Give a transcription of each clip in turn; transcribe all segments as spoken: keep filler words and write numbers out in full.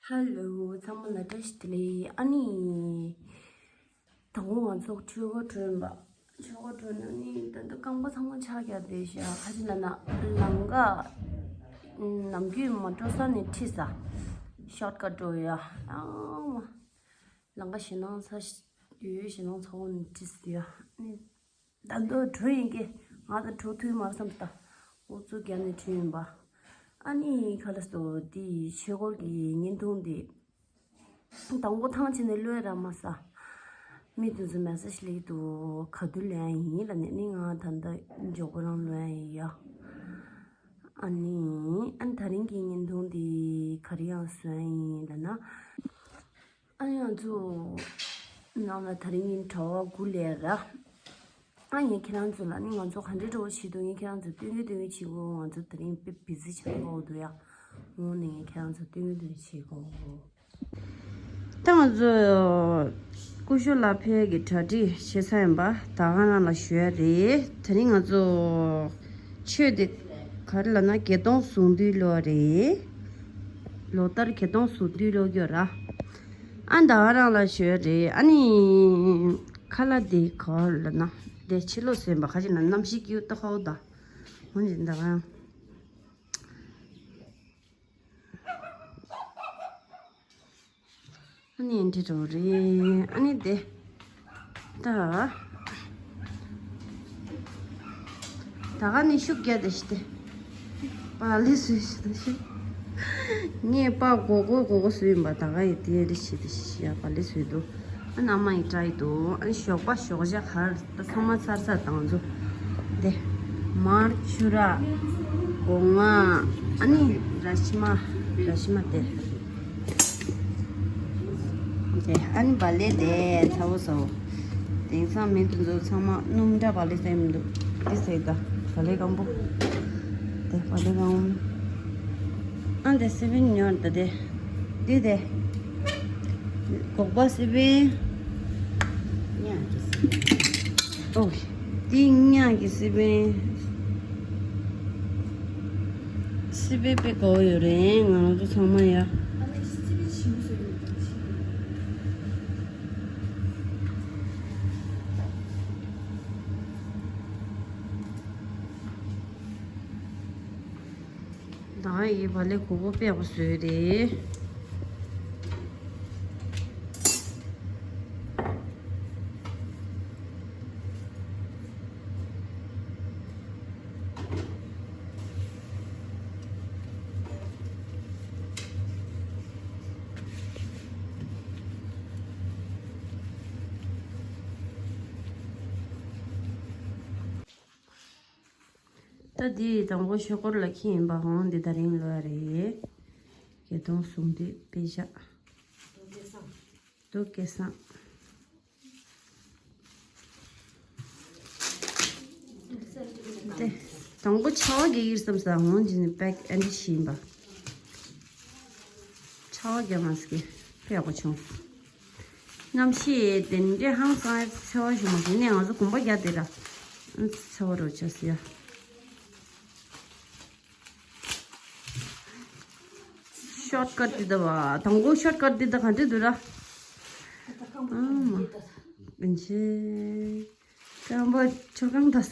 ཧེ་ལོ། ཚང་མ་ལ་བཀྲ་ཤིས་བདེ་ལེགས། ཨ་ནི། དང་པོ་ང་ཚོ་ཆོས་སྒོར་འགྲོ་ཡིན་པ། ཆོས་སྒོར་འགྲོ་ན་ནི་ད་ལྟ་རྐང་པ་ཚང་མ་ཆག་རྒྱག་བསྡད་ཤག་ཁ་ཅིག་ལབ་ན། ལམ་ཀ་ནམ་རྒྱུན་མ་འགྲོ་ས་ནས་ཁྲིད་ས། ཤོཊ་ཀཊ་འགྲོ་ཡ། ཨ་མ། ལམ་ཀ་ཞེད་སྣང་ཚ་ཡོད། ཞེད་སྣང་ཚ་བོ་ནས་ཁྲིད་ས་ཡ། ཨ་ནི། ད་འདོད་འགྲོ་ཡིན་གྱི། ང་ད་འགྲོ་ཐུབ་མ་རེད་བསམ་ད། ཨུ་ཚུགས་རྒྱག་ནས་བྲོས་ཡིན་པ། ཨ་ནི་ཁ་ལ་སོ་དེ་ཆོས་སྒོར་གྱི་བརྙན་ཐུང་དེ། དང་པོ་ཐང་ཆད་ནས་ལོས་ར་མ་ས། མི་དེ་ཚོ་མེ་སེ་ཇི་སླེབས་འདུག་ག་དུས་ལོན་ཡ་ཡིན་ལབ་ནས། ཨ་ནི་ང་ད་ལྟ་མགྱོགས་པོ་རང་ལོན་ཡ་ཡིན་ཡ། ཨ་ནི། ཨ་ནི་ད་རིང་གི་བརྙན་ཐུང་དེ་ག་རེ་ཡང་བཟོ་ཡ་ཡིན་ལབ་ན། ཨ་ནི་ང་ཚོ་ནང་ལ་དེ་རིང་གྲྭ་པ་དགུ་སླེབས་ར། ཨ་ངས་ཁྱེད་རང་ཚོ་ལ་ནི་ང་ཚོ་ག་འདྲའི་འགྲོ་བ་ཞིག་འདུག་ངས་ཁྱེད་རང་ཚོ་སྟོན་གི་སྟོན་གི་བྱེད་དགོས། ང་ཚོ་དེ་རིང་དཔེ་བི་ཟི་ཆགས་དགོས་འདུག་ཡ། འོ་ནས་ངས་ཁྱེད་རང་ཚོ་སྟོན་གི་སྟོན་གི་བྱེད་དགོས། ད་ང་ཚོ་སྐུ་ཞབས་ལགས་ཕེབས་ཀྱི་གྲ་སྒྲིག་བྱེད་ས་ཡིན་པ་ད་ག་རང་ལ་ཞུ་ཡ་རེད། དེ་རིང་ང་ཚོ་ཆོས་དེ་ག་རེ་ལབ་ན་བརྒྱད་སྟོང་གཟུངས་འདུས་ཀློག་རེད། ལོ་ལྟར་བརྒྱད་སྟོང་གཟུངས་འདུས་ཀློག་རྒྱུ་ར། ཨ་ད་ག་རང་ལ་ཞུ་ཡ་རེད། ཨ་ནི་ཁ་ལག་དེ་ག་རེ་ལབ་ན་དེ་ཕྱི་ལོགས་ཟིན་པ་ཁ་ཅིག་ན་གནམ་གཤིས་ཀྱི་ཏོག་ཧོ་ད། འོན་ཀྱང་ད་ག་རང་། ཨ་ནི་འདི་འགྲོ་རེད། ཨ་ནི་དེ། ད། ད་ག་ནི་ཤུགས་རྒྱག་དེ་ཤི་སྟེ། པ་ལི་སུས་ཤི་ད་ཤི། ངས་པ་གོ་གོ་གོ་གོ་སུས་ཡིན་པ་ད་ག་ཡི་དེ་རི་ཤི་དེ་ཤི་ཡ་པ་ལི་སུས་འདུག་ཨ་ནི་ཨ་མ་ཡི་ཏྲ་ཡི་འདུག་ཨ་ནི་ཞོགས་པ་ཞོགས་ཇ་གར། ད་ཚང་མ་ཚར་ཚར་བཏང་ཚོ། དེ། མར་ཆུ་ར། སྒོ་ང་། ཨ་ནི་ར་ཤི་མ། ར་ཤི་མ་དེ། དེ་ཨ་ནི་བག་ལེབ་དེ་ཚ་བོ་ཚ་བོ། དེང་སང་མི་དེ་ཚོ་ཚང་མ་སྣུམ་འདྲ་བག་ལེབ་ཟ་གི་མི་འདུག་འདི་ཟ་གི་ད་བག་ལེབ་སྐམ་པོ། དེ་བག་ལེབ་སྐམ་པོ། ཨ་དེ་སི་པན་ཉོ་ད་དེ། འདི་དེ། སྒོག་པ་སི་པན། ཉག་གི་སི་པན། ཨོ། འདི་ཉག་གི་སི་པན། སི་པན་དཔེ་དགའ་བོ་ཡོད་རེད་ང་རང་ཚོ་ཚང་མ་ཡ། ད་ཡི་བག་ལེབ་གོ་གོ་དཔེ་ཡག་པོ་བཟོས་རེད། ད་འདི་དང་པོ་ཆོས་སྒོར་ལ་འཁྱེར་ཡིན་པ་འོང་འདི་ད་རིང་ལོ་ཡ་རེད། བརྒྱད་སྟོང་གཟུངས་འདུས་དཔེ་ཆ། རྡོ་སྐལ་བཟང་། དེ། དང་པོ་ཆར་པ་རྒྱག་གི་རེད་བསམ་ས་འོང་འདི་ནི་པེག་ཨེ་འདྲ་ཞིག་ཡིན་པ། ཆར་པ་རྒྱག་མ་སོང་གི་དཔེ་ཡག་པོ་བྱུང་། གནམ་གཤིས་དེ་འདྲའི་ཧང་སང་ཡ་ཚ་བ་ཞིག་མ་རེད། ནས་ང་ཚོ་གོམ་པ་རྒྱག་དེ་ར། ཚ་བ་རོ་ཆ་སི་ཡ། ཤོཊ་ཀཊ་འདི་ད་བ། དང་པོ་ཤོཊ་ཀཊ་འདི་ད་ག་འདྲ་འདུག་ར། ཨ་མ། ཨིན་ཆེ། སྐམ་པོ་ཆུ་སྐམ་ད་ས།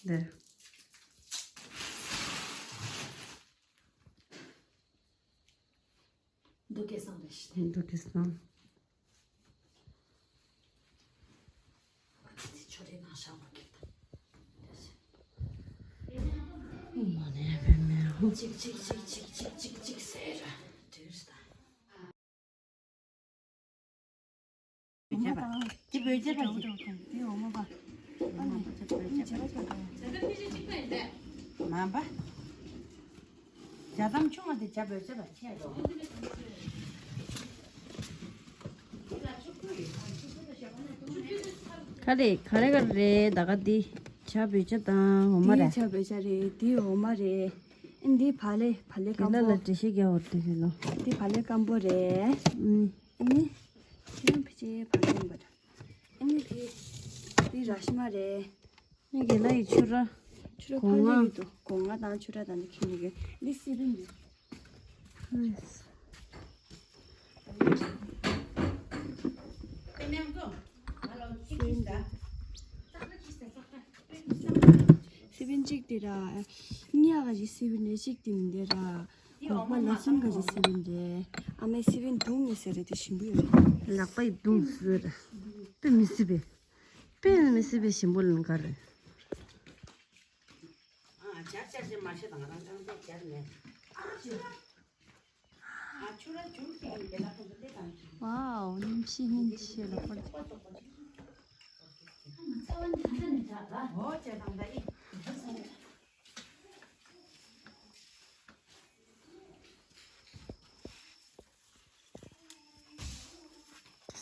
འདི། འདུག་སྐལ་བཟང་རེད་ཤི། འདུག་སྐལ་བཟང་། དེ་ཆོ་རེ་ནང་ཤག་མ་ཁེབས་དང་། མ་ནས་བེ་མེ་ཧོ། ཅིག་ཅིག་ཟེར་ར། དུས་ད། འདི་བོད་ཇ་རེད། འདི་འོ་མ་པ། མ་པ། ཇ་དམ་ཆུང་བ་དེ་ཇ་བོད་ཇ་ར་ཆེ་རོ། ག་རེ་ག་རེ་ག་རེ་ད་ག་འདི་ཇ་བོད་ཇ་དང་འོ་མ་རེད། འདི་ཇ་བོད་ཇ་རེད། འདི་འོ་མ་རེད། འདི་བག་ལེབ་བག་ལེབ་དེ་སྐམ་ལ་པོ། ལ་འགྲེལ་བཤད་རྒྱག་འོར་དེ་ཞུ་ལོ། འདི་བག་ལེབ་སྐམ་པོ་རེད། ཨུམ། ཨ་ནི། ཁྱེད་རང་ཕི་ཅེ་བག་ལེབ་པ་ར། ཨ་ནི་དེ། འདི་ར་ཤི་མ་རེད། ཨ་ནི་དགེ་ལགས་ཡི་ཆུ་ར། ཆུ་ར་ཕ་ལི་ཡོད་དོ། སྒོ་ང་དང་ཆུ་ར་དང་འདི་ཁྱེར་ནས་གི་འདི་སི་བན་འདི། སི་བན་གཅིག་དེ་ར། གཉིས་ག་ཞིག་སི་བན་རེ་གཅིག་དེ་མི་འདི་ར། འོག་མ་ལ་སུན་ག་ཞིག་སི་བན་རེ། ཨ་མའི་སི་བན་དུང་ངེ་ཟེར་རེ་དེ་ཞིམ་པོ་ཡོད་རེད། ལག་པ་ཡི་དུང་ཟེར་རེ། དཔེ་མི་སྲིད་པའི། དཔེ་མི་སྲིད་པའི་ཞིམ་པོ་ལ་ག་རེ། ཨ་ཇར་ཇར་ཇེ་མ་ཤེས་དང་རང་རྐང་པས་ཇར་ནས། ཨ་ཆུ་ར་ཇུར་ཏེ་ཡིན་དེ་ལ་ཁོང་ཚོ་ལས་དང་ཆུ། ཝའོ། སྙིང་ཤི་སྙིང་ཤི་ལ་ཁོ། ཨོ་ཇེ་དང་ད་ཡིན།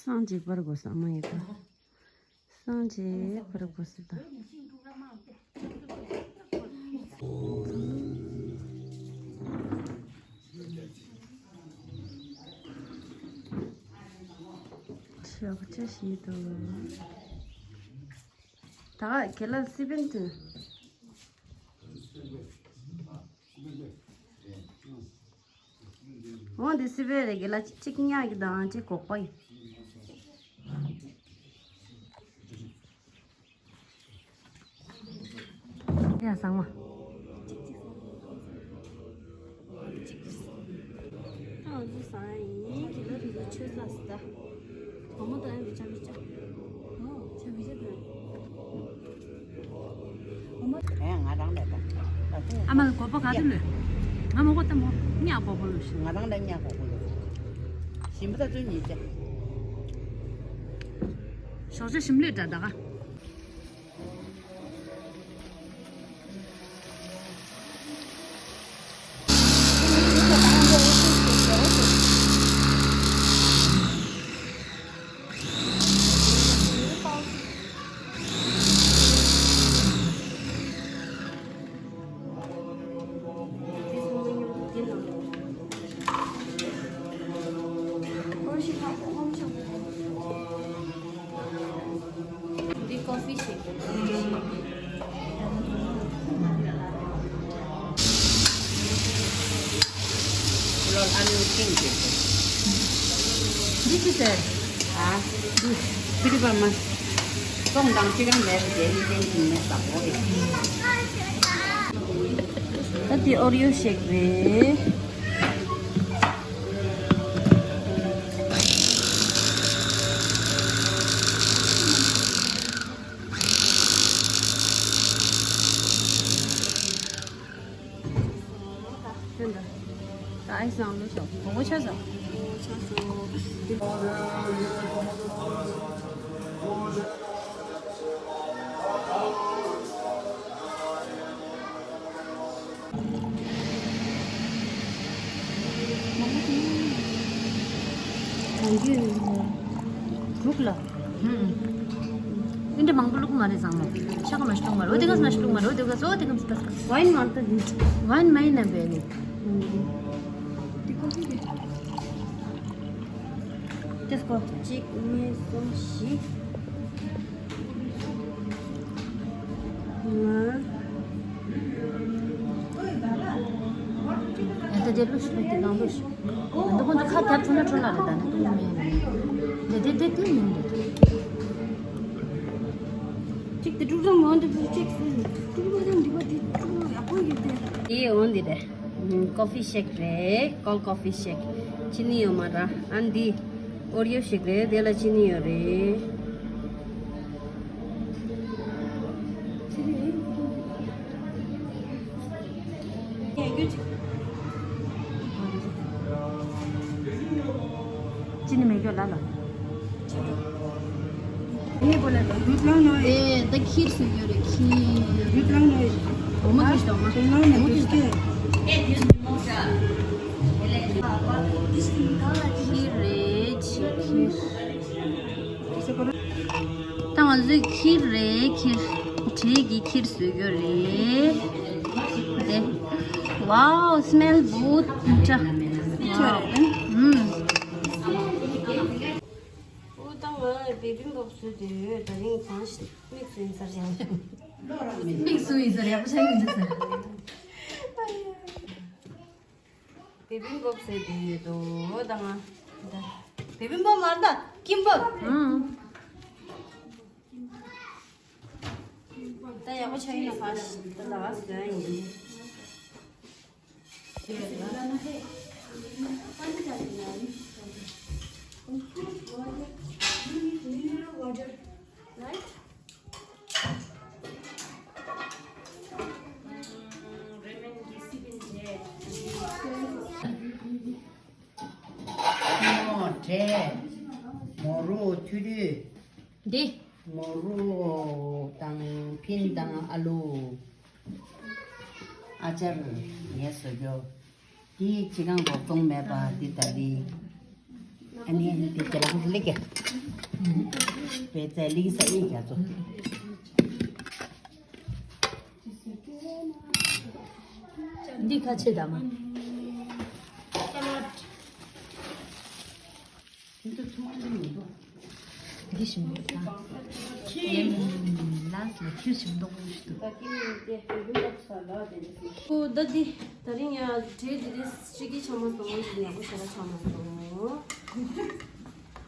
སངས་རྒྱས་པར་དགོས་ས་མ་ཡིན་པ། སངས་རྒྱས་པར་དགོས་ས་དང་། ཞོགས་ཇ་ཞིག་འདུག་ད་ག་གེ་ལ་སི་པན་དུ། འོ་འདི་སི་པན་རེད། གེ་ལ་གཅིག་ཉག་གི་དང་གཅིག་གོག་པ་ཡིན། ཡ་ཟང་མ། ད་ང་ཚོ་ཟ་ཡིན། གེ་ལ་རི་ལ་ཆོས་ས་སི་ད། བུ་མོ་དང་ཡང་རི་ཆ་རི་ཆ། ཨོ་ཆ་རི་ཆ་དང་། ཨེ་ང་རང་ལས་པ། ཨ་མ་གོ་པ་ག་དུ་ལོས། ང་མོ་གོ་ད་མོ་ཉ་གོ་པ་ལོས་ཤི། ང་རང་ལས་ཉ་གོ་པ་ལོས། ཞིམ་པ་ད་ཚོད་ཉིད་ཅེ། ཞོགས་ཇ་ཞིམ་ལོས་འདྲ་ད་ག་འདི་ཀོ་ཕི་ཞིག This is a འདི་ཕི་ལི་པ་མ། སོང་དང་ཅི་གང་མེད་པ་དེ་ནི་ཏན་ཏན་ནས་བཟང་པོ་རེད། ད་འདི་ཨོ་རི་ཡོ་ཤེག་རེད། དེ་འདྲ། ད་ཨའི་སང་ལོ་སོ། གོང་གོ་ཆ་སོ། གང་གི་དྲུག་ལ། ཨིན་དྲ་མང་པོ་བླུགས་མ་རེད་བཟང་མོ། ཆ་ག་མ་ཞིག་བླུགས་མ་རེད། འོ་དེ་ག་མ་ཞིག་བླུགས་མ་རེད། འོ་དེ་ག་འོ་དེ་ག་སོ་དེ་ག་སོ། ཝའིན་མང་ཏོ་ཡིན། ཝའིན་མ་ཡིན་ན་བས་ནི། དེ་ཀོ་ཕི་རེད། དེ་ཀོ་གཅིག་གཉིས་གསུམ་བཞི། ང་། ཨ་ད་དེ་ལོ་ཞིག་དེ་གང་ལོ་ཞིག་འདི་ཁོང་ཚོ་ཁ་བརྡབ་ཐུབ་ན་འཕྲོ་བརླག་རེད། ད་ནི་ཏུང་མེད་ནི། དེ་དེ་དེ་དེ་མིན་འདུག་གཅིག་དེ་དཀྲུག་བཟང་མང་འདུག་གཅིག་དཀྲུག་བཟང་འདི་པ་དེ་དཀྲུག་ཡག་པོ་ཡོད་དེ། དེ་འོང་འདི་རེད། ཀོ་ཕི་ཤེག་རེད། ཀོལ་ཀོ་ཕི་ཤེག་ཅི་ནི་ཡོད་མ་ར། ཨ་འདི་ཨོ་རི་ཡོ་ཤེག་རེད། དེ་ལ་ཅི་ནི་ཡོད་རེད། ཅི་ནི་མེད་ཀྱོ་ལ་ལ། ངས་པོ་ལ་ལ་རུ་ལང་ནོ། ཨེ་ད་ཁིར་སུ་ཡོད་རེད་ཁིར། རུ་ལང་ནོ། འོ་མ་ཁིར་དང་མ། འོ་མ་ཁིར་དང་། ཁིར་རེད་ཁིར། ད་ང་ཚོས་ཁིར་རེད་ཁིར། བྲེ་གི་ཁིར་བཟོས་ཡོད་རེད། དེ། Wow, smell good. Wow. ཨུམ། ཨོ་ད་ང་བེ་བི་བོབ་བཟོས་དེ་ཡོད། ད་རིང་གང་ཞིག་དམིགས་སུ་ཡིན་ཚར་ཡང་། མིག་སུ་ཡིན་ཟེར་ཡག་པོ་ཆགས་ཡིན་ཟེར། བེ་བི་བོབ་ཟེར་དེ་ཡོད་དོ་ད་ང་། བེ་བི་བོབ་མ་རེད་ད། ཀིམ་བོབ། ཨང་། ད་ཡག་པོ་ཆགས་ཡིན་ན་ཕ་ཤི་ད་ལ་བ་སོན་ཡིན། སྨོ་འབྲས། མོ་རོ་ཐུ་རུ། འདི། མོ་རོ་དང་ཕིན་དང་ཨ་ལུ། ཨ་ཅར་ངས་བཟོ་རྒྱུ། དེའི་ཅི་གང་རོགས་གཏོང་མེད་པ་འདི་ད་ལི། ཨ་ནི་འདི་དེ་ལ་ལིག་ག་བེ་ཙའི་ལིག་ས་ཨིན་རྒྱ་ཚོ། འདི་ཁ་ཆེ་ད་མ། འདི་ཞིམ་པོ་དང་། ཁྱི། ལ་ལ་ཁྱི་ཞིམ་མདོག་ཞིག་འདུག་ཁོ་ད་འདི་ད་རིང་ཡ་བྲེ་འདི་རེ་སྤྱི་ཀི་ཆ་མ་སོང་ཞིག་ཡག་པོ་ཞེ་དྲག་ཆ་མ་སོང་།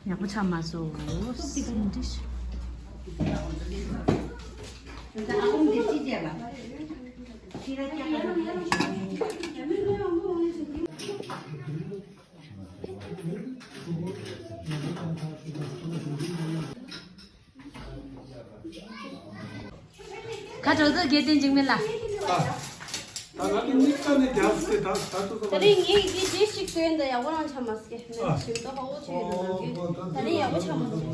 ཡག་པོ་ཆ་མ་སོང་། སིམ་འདྲི་ཞིག་ཁ་དྲོ་ཚོ་དགེ་ལྡན་འཇིགས་མེད་ལ། ད་ང་ཚོ་དམིགས་བསལ་ནས་རྒྱབ་སྟེ་ད་ད་ཚོ་ད་རིང་ངས་ཀྱི་རྗེས་ཤིག་སྟོན་ད་ཡག་པོ་རང་ཆ་མ་སྐྱེ་ནམ་ཞིམ་ཏོ་ཧ་བོ་ཆེ་ཡོད་ནམ་གི་ད་རིང་ཡག་པོ་ཆ་མ་སོང་།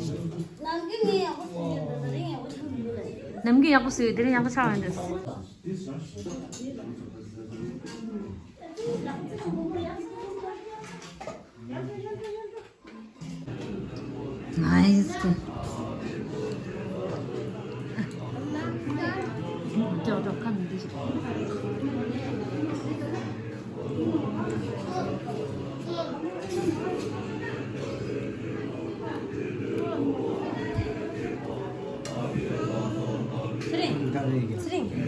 ནམ་གི་ངས་ཡག་པོ་སོང་ཡོད་ད་ད་རིང་ཡག་པོ་ཆ་མི་འདུག་ལ། ནམ་གི་ཡག་པོ་སོང་ཡོད་དེ་རིང་ཡག་པོ་ཆ་མ་འདུག Nice. ཚེ་རིང་། ཚེ་རིང་། ཚེ་རིང་།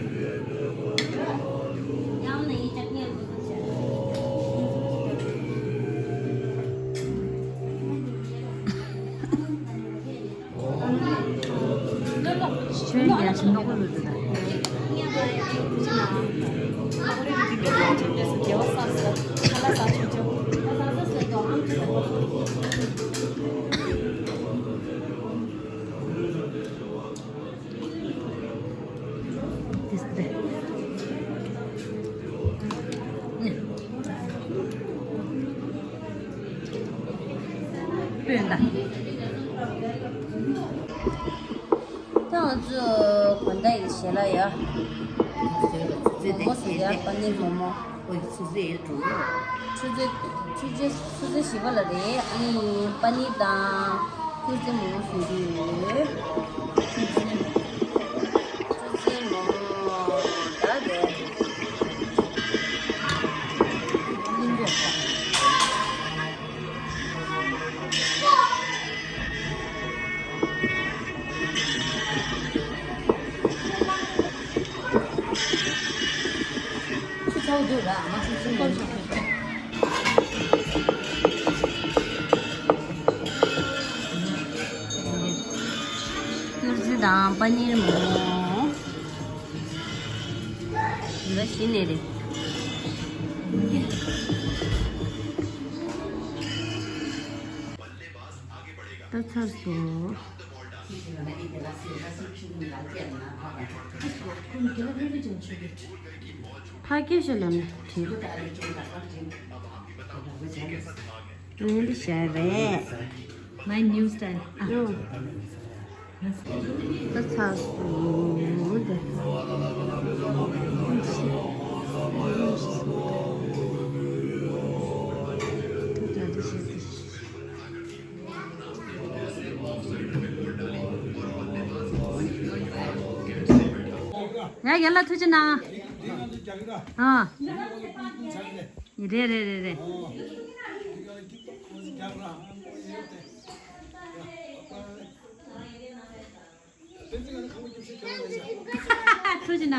ཆོས་རྒྱལ་ཞིང་ནོར་བུ་ལུ་དུ་དང་། དཔོན་ལ། ད་ང་ཚོ་དགོན་བདག་ཡི་ཞལ་ལག་ཡ། མོག་མོག་ཟེར་ཡ་པ་ནི་མོག་མོག་ཨོ་ཡི་ཆུ་ཚོད་དྲུག་ཆུ་ཚོད་ཆུ་ཚོད་ཆུ་ཚོད་བཞི་པ་ལ་རེད། ཨ་ནི་པ་ནི་དང་ཆུ་ཚོད་མོག་མོག་ཟེར་གྱི་ཡོད། ཆུ་ཚོད་ཆུ་ཚོད་མོག་མོག་ད་རེད། ལིང་གོ། ཆུ་ཚ་བོ་འདུག་ར་མ་ཤི་ཚུན་མ་ཤི། སྐྱུར་རྩི་དང་པ་ནིར་མོག་མོག་འདི་གཞི་ནས་རེད། ད་ཚར་སོང་། ཕ་སྐད་ཤོད་ལབ་ན་དྲིས། ངས་འདི་བྱས་རེད། My new style. ཨ། ད་ཚར་སོང་། ཡ་ཡ་ལ་ཐུགས་རྗེ་གནང་། ཨ། རེད་རེད་རེད་རེད། ཁྲུ་ཅི་ན།